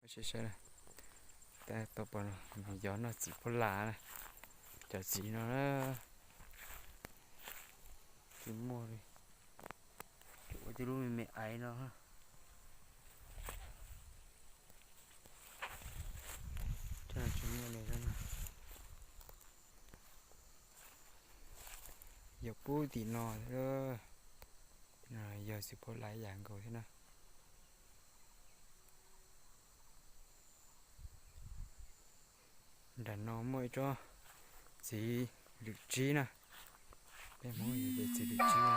Saib saib, tau pom no, yog noj txiv phuab las na, cov txiv no na, tsis muaj li, ua tib lub me me aiv no. Tsis muaj li, yog pub tim no, tim no yog txiv phuab las ib yam nkaus thiab na. Nram no muaj ib tsob txiv lwm tsib na, peb Hmoob yog tias txiv lwm tsib no.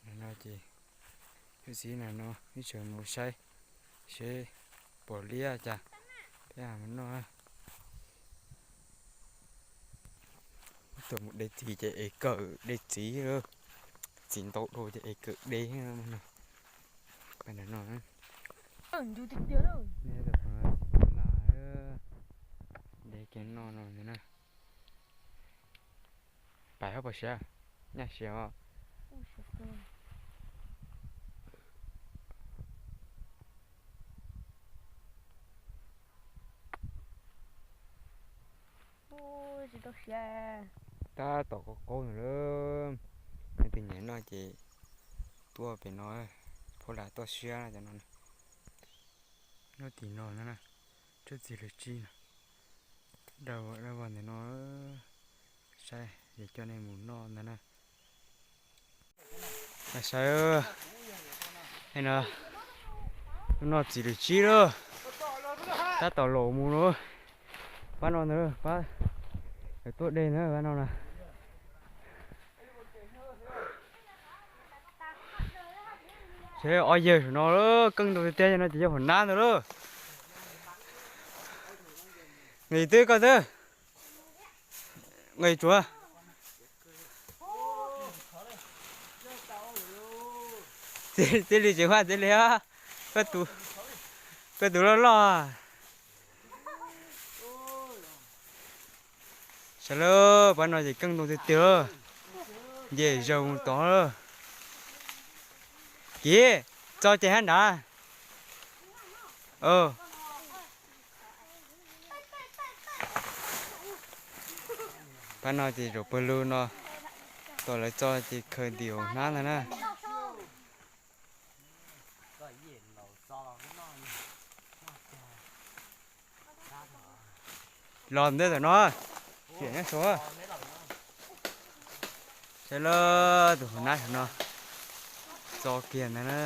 Nram no ces lub txiv nram no ib tsoom mus saib seb pom liab cas peb mus noj. Tuaj mus de txiv ces es kawm de txiv, txiv ntau dua ces es kawm de no. Peb nram no, txiv phuab las, de kiag noj no na. Pais hab pom siav, nyaj siav os. Tab tom qaub qaub no lawm. Leej twg nyiam noj ces tuaj pem no, phuab las toj siab cov no. Nyob tim no na, tsob txiv lwm tsib no, daj vog ntawm no, saib es coj nej mus noj ntag na. Saib, no, noj txiv lwm tsib lawm, tab tom laus mus lawm. Pab no ntag, pab tuaj de ntag pab no na. Ob yawg saum no keej ntau tiag tiag no ces yog hauv nab ntag lauj. Nqis twb koj twb, nqis tsuav. Txiv li tseem faj txiv li, koj tus loj loj. Sawv daws, pab no ces keej ntau tiag tiag, nce zaus tod. Kiv, txo ces hab nrad. Pab no ces zaum pawg lug no, tom lawv txo ces khaws ntim hauv hnab ntag na. Los ntej tam no, tiam nyob saud. Saib lawm, tus hauv nab saum no txo kiag ntag na.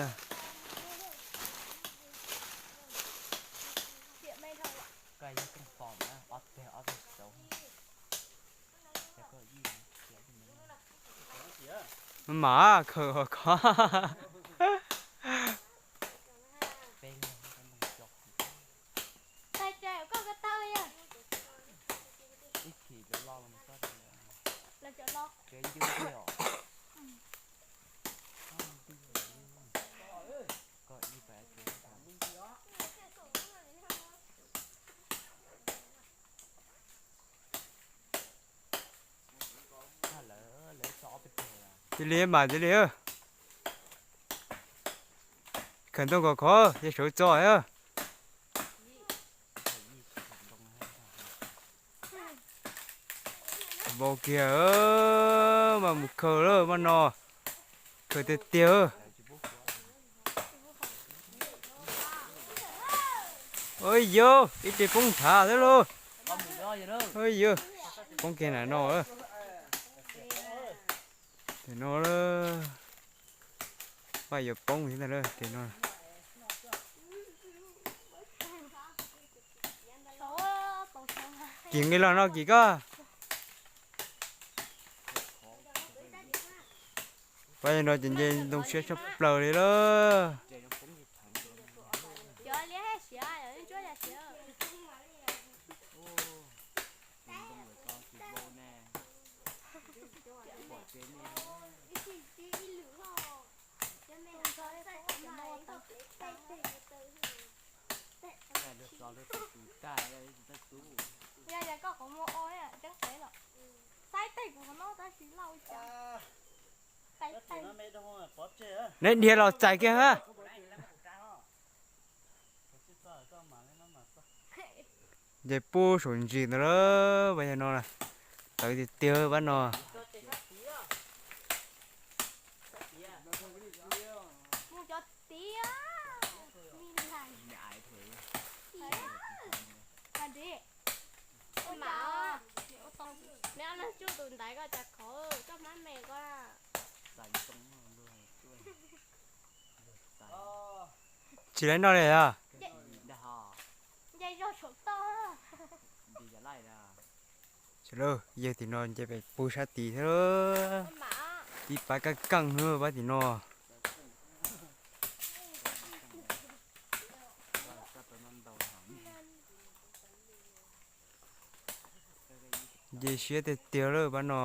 Mam khaws hov khov. Cia li mas cia li. Khaws ntoo kom khov, ces sawv txo. Vau kiag, mas mus khaws lawm mas no, khaws tiag tiag. Yog ib tes poob nthav xwb lauj. Yog poob kiag nram no. Tes no, paj yuav poob thiab ntag tes no. Kis nqis los no Kis koj. Pab no ces nce ntoo siab tshaj plaws li lawm. Neb dhia los txais kiag ha. Nce pub saum ntsis ntawd lawm, pab yog no tawv tiag tiag pab no. Neb ob leeg tsuj tus ntaiv ko cas khov, coj mab me ko. Tsis lawv noj li os. Yawg tim no nce pem pug sab tid thiab. Ib pab kaj keej pab tim no. Nce siab tiag tiag lawm pab no.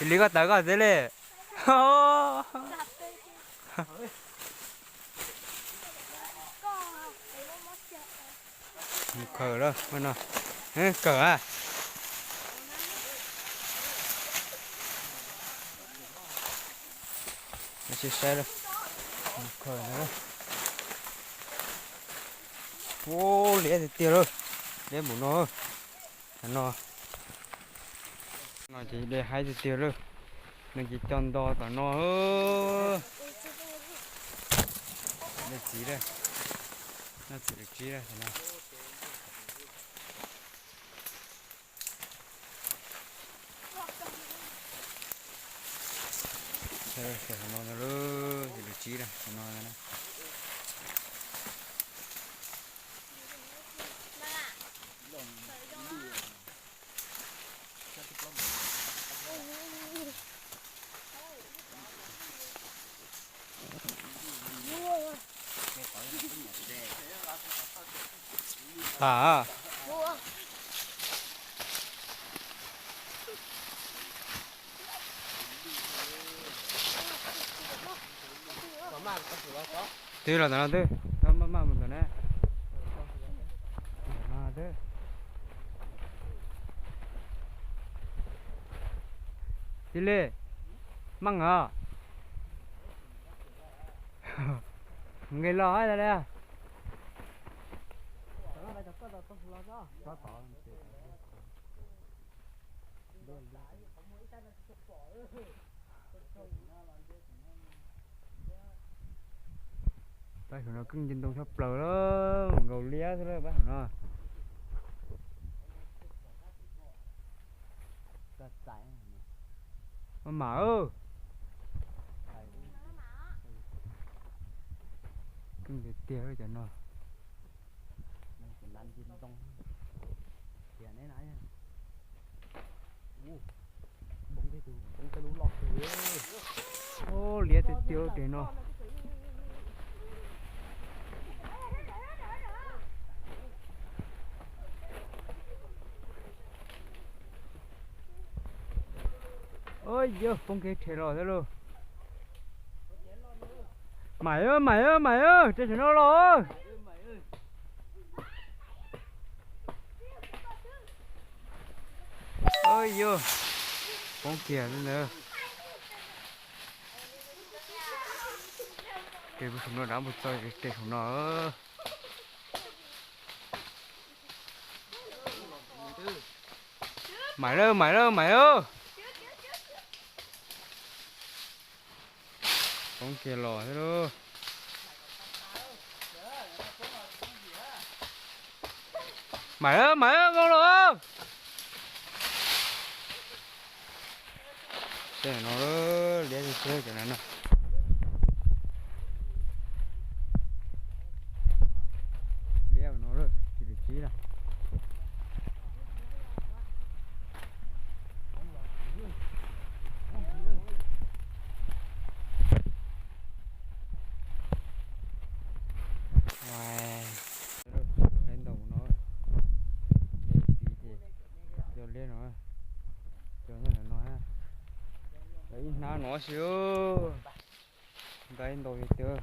Tis li koj tawv koj xwb li. Kawg lawm no, kawg a. Saib, ua liab tiag tiag lawm, liab npaum no. Tam no, no ces de haib tiag tiag lawm, nws ces co nto tom no. Noj txiv, noj txiv lawm tsib lawm tam no. Tam no lawm, lawm tsib lawm tam no. Tam twb los tam no twb, maj maj mus ntawm na. Tis li, meej os. Nqis los hab tas li. Pab saum no keej nce ntoo tshaj plaws lawm, nkaus liab xwb lawm pab saum no. Maj mam, keej tiag tiag cov no. Ua liab tiag tiag lub teg no. Ua yog poob kev rhe los thiab lauj. Maim, maim, maim, rau saum no los. Ua yog poob kiag li ntawd. Ces saum no dab npug txog ces saum no. Maim lawm, maim lawm, maim lawm. Poob kiag los thiab lauj. Maim lawm, maim lawm, zoo los. Tej no liab tiag tiag cov no. Liab no lawm, tsis li tsib lawm. Ntau no, ces txiv ces cov liab no, cov nyob ntawm no, lawv ib hnab no xwb. Ntau ntau tiag tiag.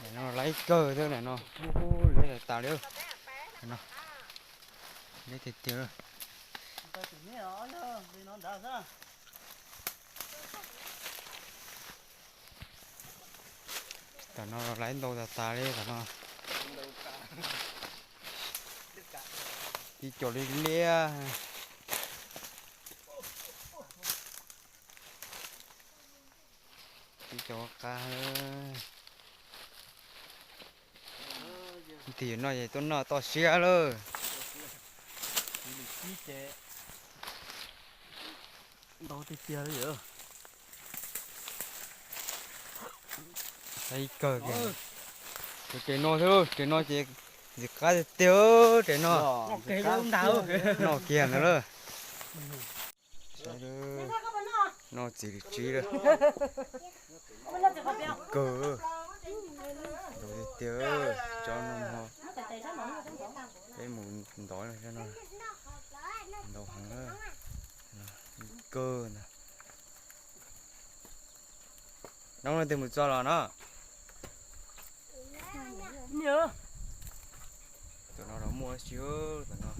Nim no lawv ib kawg thiab nim no, ub, lawv tas tas li. Nim no lawv tiag tiag. Tam no lawv ntau tas tas li tam no. Tib co liab liab. Tib co qab. Tim no ces tuaj noj toj siab lawm. Ntau tiag tiag li. Ib kawg kiag. Tes no xwb, tes no ces ntxim qab tiag tiag, tes no. Noj kiag ntawd lawm. Noj txiv li tsib lawm. Kawg. Ntau tiag tiag, tsob no ho. Peb mus ntov no, ntau heev. Kawg ntag. Noob no twg mus txog los no? Tam no los muaj tsis tam no.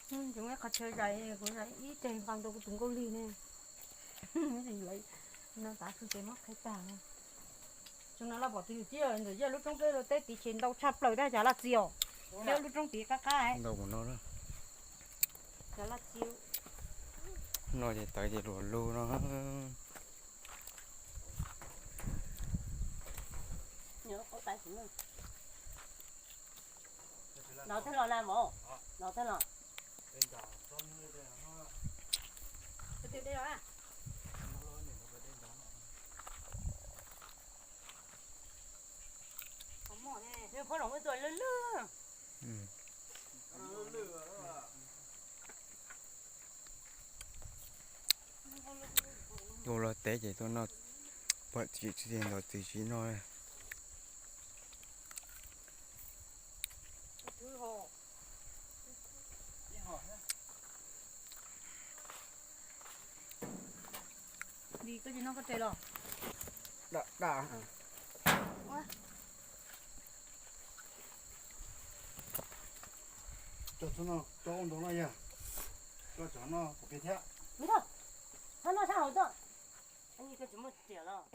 Tseem ib qho chaw zais, kuv zais ib teg nqa rau kuv tus nkauj lig ne. Lawv no tav su ces muab qhib tag. Tsuas no los pom tus yus tib ntawm yaj lub roob peb teb tid ces ntau tshaj plaws tab cas laj txi os. Peb lub roob tid qab qab. Ntau mus no. Cas laj txi. No ces tawv ces luag lug no. Nov tag los na mov, nov tag los. Ua los teb ces tuaj noj, pom txiv tsis tiag ntov txiv tsis noj. Li koj tsis noj koj tsev los? Dam dam. Coj txhob noj, coj ua ntau no yog, coj cov noj pom peb thiab. Txhob noj sab hauv tuaj, koj tsis muaj riam los.